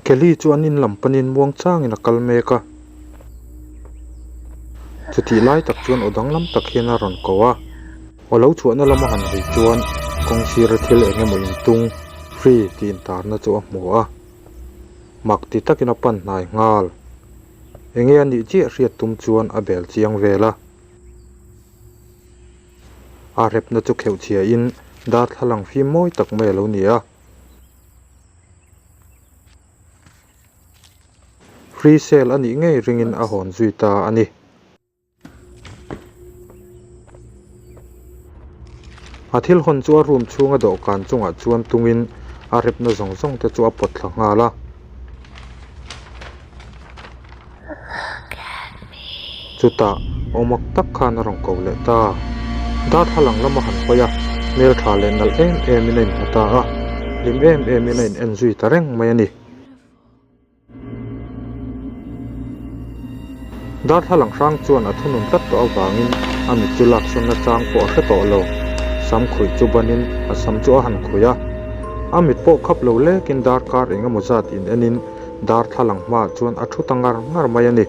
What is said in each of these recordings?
Kelly chu an in lam panin muang changin a kal mek a. Chutih lai tak chuan aw danglam tak hian a rawn ko a. Aw lo chhuahna lama han hawi chuan kawng sira thil eng emaw intung, free, tih intarna chu a hmu a. Mak ti takin a pan hnai nghal. Enge a nih chiah hriat tum chuan a bel chiang vel a. A repna chu kheuh chhiain darthlalang fim mawi tak mai a lo ni a. Free sale a nih ngei ringin a hawn zui ta a ni. A thil hawn chu a room chhunga dawhkan chungah chuan tungin a repna zawng zawng te chu a pawt thla nghal a. Chutah awmak tak khan a rawn ko leh ta. Darthlalang lama han hawi a, hmeltha leh nalh em emin a inhmu ta a, hlim em emin a in en zui ta reng mai a ni. Darthlalang hrang chuan a thunun tlat tawh avangin a mit chu laksawnna chang pawh a hre tawh lo. Sam khuih chu banin a sam chu a han khuih a, a mit pawh khap lo lekin darkar eng emaw zat in enin Darthlalang hmaah chuan a thu ta ngar ngar mai a ni.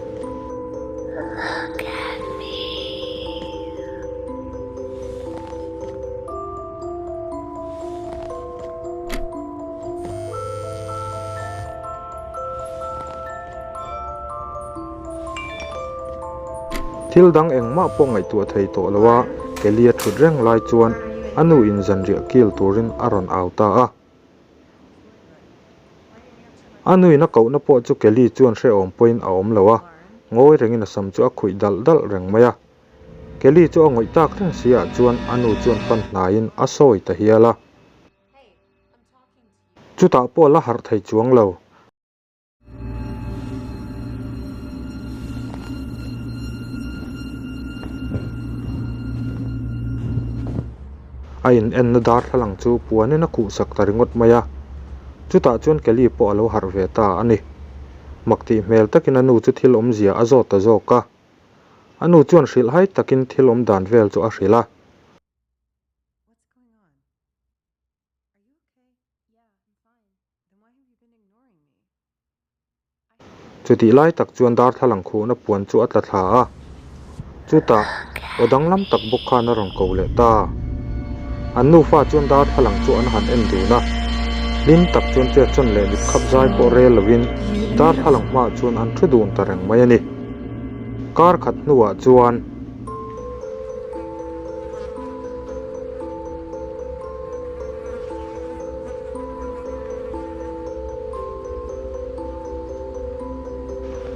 Thil dang engmah pawh ngaihtuah thei tawh lo a, Kelly a thut reng lai chuan a nu in zanriah kil turin a rawn au ta a. A nuin a kohna pawh chu Kelly chuan hrehawm pawhin a awm lo a, ngawi rengin a sam chu a khuih dalh dalh reng mai a. Kelly chu a ngawih tak reng si ah chuan a nu chuan pan hnaiin a sawi ta hial a. Chutah pawh la harh thei chuang lo. A in enna darthlalang chu puanin a khuhsak ta ringawt mai a, chutah chuan Kelly pawh a lo harh ve ta a ni. Mak tih hmel takin a nu chu thil awmzia a zawt ta zawk a. A nu chuan hrilhhai takin thil awm dan vel chu a hrilh a. Chutih lai tak chuan darthlalang khuhna puan chu a tla thla a, chutah aw danglam tak bawk khan a rawn ko leh ta. An nufa chuan darthlalang chu an han en dun a, hlim tak chuan chetsawn leh mit khap zai pawh rel lovin darthlalang hmaah chuan an thu dun ta reng mai a ni. Kar khat hnuah chuan.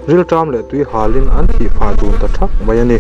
Rilṭam leh tui halin an thih phah dun ta ṭhak mai a ni.